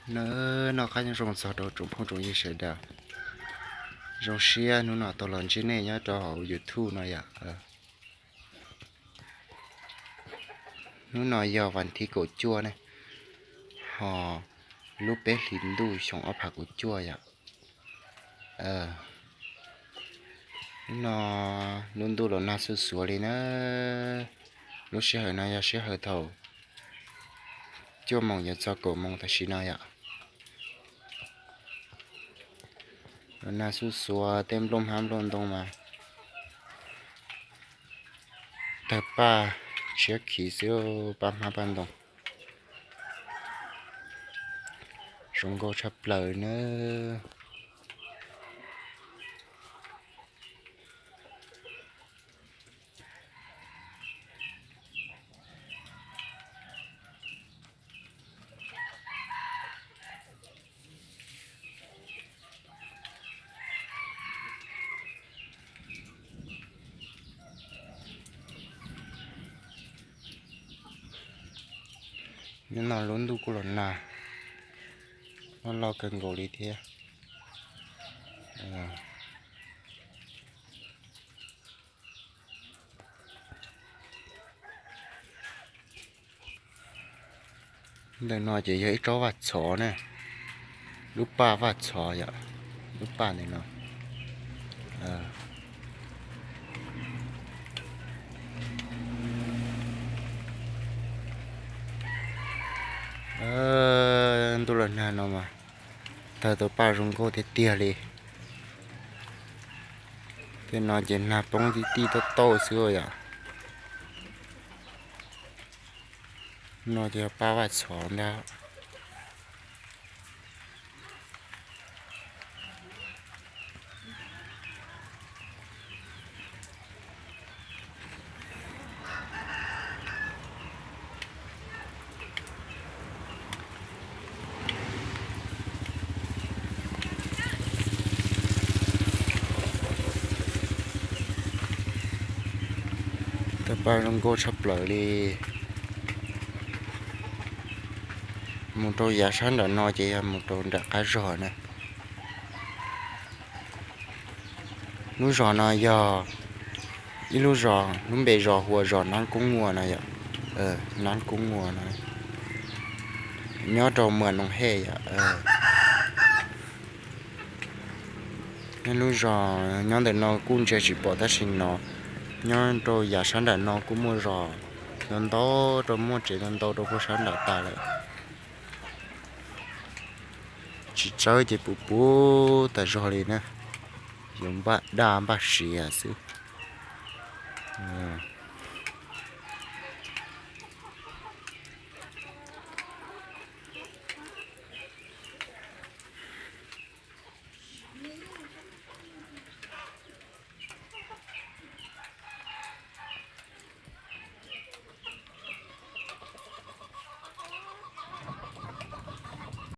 Nawb, noj qab nyob zoo txog rau tsoom phooj tsoom ywg sawv daws. Zoo siab hnub no tau los ntsib nej nyob rau hauv YouTube no yom. Hnub no yog vas thib kaum cuaj ne, ho lub peb hlis ntuj xyoo ob phav kaum cuaj yom. Hnub no lub ntuj los nag xuj xuav li na. Lub sij hawm no yog sij hawm thaum cuaj moos yuav txog kaum moos tam sim no yom. Los nag xuj xuav, tej nplooj hmab nplooj ntoo mas tawg paj tshiab khiv xwb, paj hmab paj ntoo. Zoo nkauj tshaj plaws nawb. Hnub no lub ntuj kuj los nag, loj loj kawg nkaus li thiab. Ntawm no ces yog ib tsob vaj txhov na, lub paj vaj txhov yom, lub paj ntawm no. Ntuj los nag no mas tawg tau paj zoo nkauj tiag tiag li. Tej no ces nag poob tib tij tauj tauj xwb yom. No ces yog paj vaj txhov ntag. Tawg paj zoo nkauj tshaj plaws li. Mus rau yav sab nram no ces yog mus rau nram qab zog na. Lub zos no yog ib lub zos, lub npe zos hu ua zos Nab Koob Muas no yom. Nab Koob Muas no nyob rau Muas Noos Hej yom. Nyob lub zos nyob ntawm no kuj ntsia tsis pom tab sis no nyob rau yav sab nram no kuj muaj zos ntau ntau rau, muaj tsev ntau ntau rau puag sab nram tas lawm. Tsis tsawb ces puv puv tas zog li na, yuav npaj daj npaj siav xwb.